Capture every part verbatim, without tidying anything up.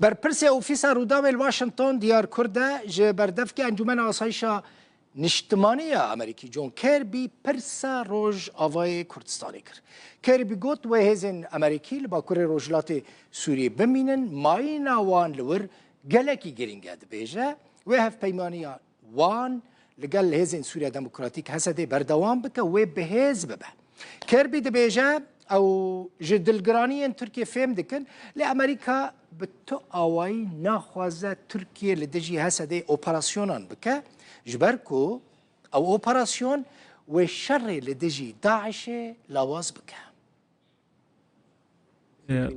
Berpirsê Ofîsa Rûdawê li Washington Diyar Kurd de ji berdevkê Encûmena Asayîşa Niştimanî ya Amerîkî John Kirby pirsa Rojavayê Kurdistanê kir. Kirby got, wê hêzên Amerîkî li Bakurê Rojhilatê Sûriyê bimînin, mayîna wan li wir gelekî girîng e. Dibêje, wê hevpeymaniya wan li gel Hêzên Sûriya Demokratîk, H S D'ê, berdewam bike, wê bi hêz bibe. Kirby dibêje, ew ji dilgiraniyên Tirkiyê fêm dikin, lê Amerîka bi tu awayî naxwaze Tirkiye li dijî H S D'ê operasyonan bike, ji ber ku ew operasyon wê şerê li dijî DAIŞ'ê lawaz bike.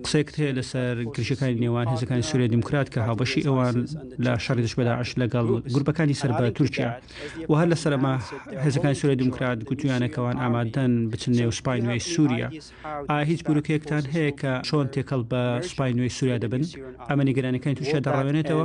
قسەیەکت هەیە لەسەر گرژەکانی نێوان هێزەکانی سووریای دیموکرات کە هاوبەشی ئەوان لە شەڕی دژ بە داعش لەگەڵ گروپەکانی سەر بە تورکیا و هەر لەسەر ئەمە هێزەکانی سووریای دیموکرات گوتویانە کە ئەوان ئامادەن بچن نێو سوپای نوێی سووریا. ئایا هیچ بیرۆکەیەکتان هەیە کە چۆن تێکەڵ بە سوپای نوێی سووریا دەبن؟ ئەمە نیگەرانیەکانی تورکیا دەڕاوێنێتەوە؟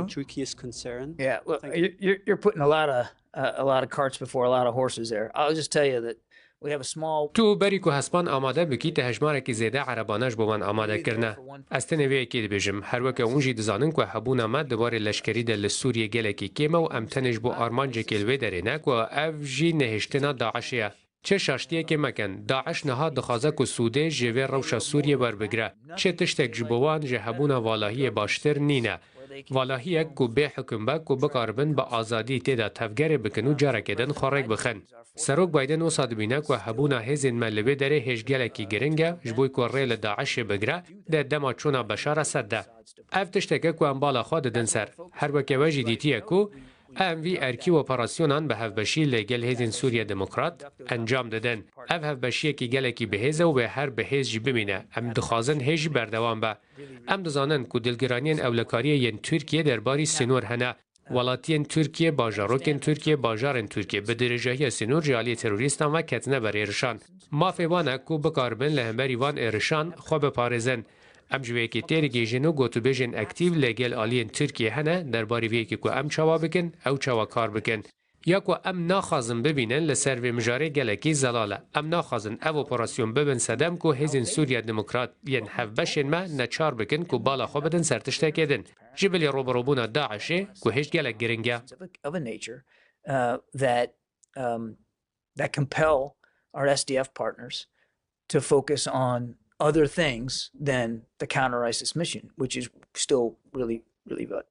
Yeah, well, you- you're, you're putting a lot of uh, a lot of carts before a lot of horses there. I'll just tell you that we have a small Tu berî ku hespan amade bikî, te hejmarekî zêde erebane ji bo wan amade kirine. Ez tenê vê yekê dibêjim. Her weke hûn jî dizanin ku hebûna me di warê leşkerî de li Sûriyê gelekî kêm e û em tenê ji bo armancekê li wê derê ne ku ev jî nehiştina DAIŞ'ê ye. Çi şaştiyekê mekin, DAIŞ niha dixwaze ku sûdê ji vê rewşa Sûriyê werbigire. Çi tiştek ji bo wan ji hebûna valahiyê baştir nîne. Valahiyek ku bê hukum be ku bikaribin bi azadî tê de tevgerê bikin û careke din xwe rêk bixin. Serok Biden wisa dibîne ku hebûna hêzên me li vê derê hêj gelekî giring e, ji bo ku rê li DAIŞ'ê bigire, di dema çûna Beşar Esed de. Ev tiştek e ku em bala xwe didin ser. Her weke we jî dîtiye ku em vî erkî û operasyonan bi hevbeşî li gel Hêzên Sûriye Demokrat encam didin. Ev hevbeşiyekî gelekî bihêz e û wê her bi hêz jî bimîne. Em dixwazin hê jî berdewam be. Em dizanin ku dilgiraniyên ewlekariyê yên Tirkiyê derbarî sînor hene. Welatiyên Tirkiyê, bajarokên Tirkiyê, bajarên Tirkiyê bi dirêjahiya sînor ji aliyê terorîstan ve ketine ber êrişan. Mafê wan e ku bikaribin li hemberî van êrişan xwe biparêzin. Em ji vê yekê têrigihîjin û gotûbêjên aktîf li gel aliyên Tirkiyê hene derbarî vê yekê ku em çawa bikin, ew çawa kar bikin. Ya ku em naxwazin bibînin, li ser vê mijarê gelekî zelal e. Em naxwazin ev operasyon bibin sedem ku hêzên Sûriya Demokrat yên hevbeşên me neçar bikin ku bala xwe bidin ser tiştekê din. Ji bilî rûbirûbûna DAIŞ'ê ku hêj gelek giring e. of a nature uh, that um, that compel our S D F partners to focus on other things than the counter ISIS mission, which is still really, really valuable.